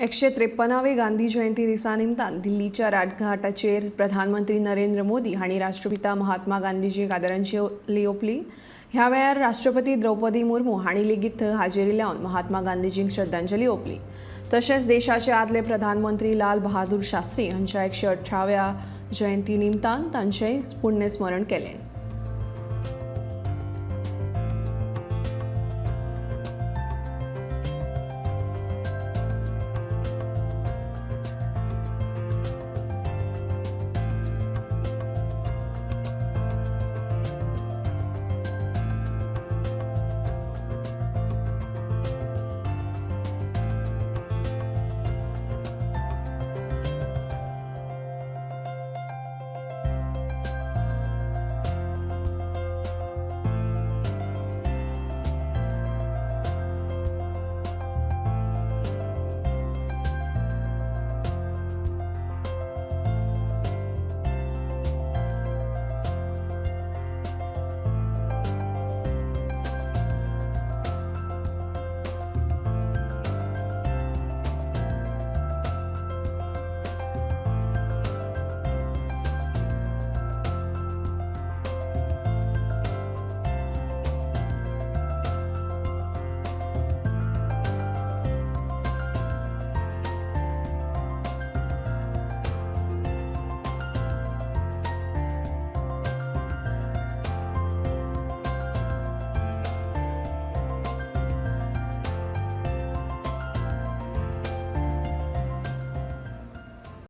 153वे गांधी जयंती दिसा निमतान दिल्लीच्या राजघाटाचेर प्रधानमंत्री नरेंद्र मोदी हांणी राष्ट्रपिता महात्मा गांधीजींक आदरांजली ओंपली. ह्या वेळार राष्ट्रपती द्रौपदी मुर्मू हांणी लेगीत थंय हाजेरी लावन महात्मा गांधीजींक श्रद्धांजली ओंपली. तशेंच देशाचे आदले प्रधानमंत्री लाल बहादूर शास्त्री हांच्या 118व्या जयंती निमतान तांचें पुण्यस्मरण केलें.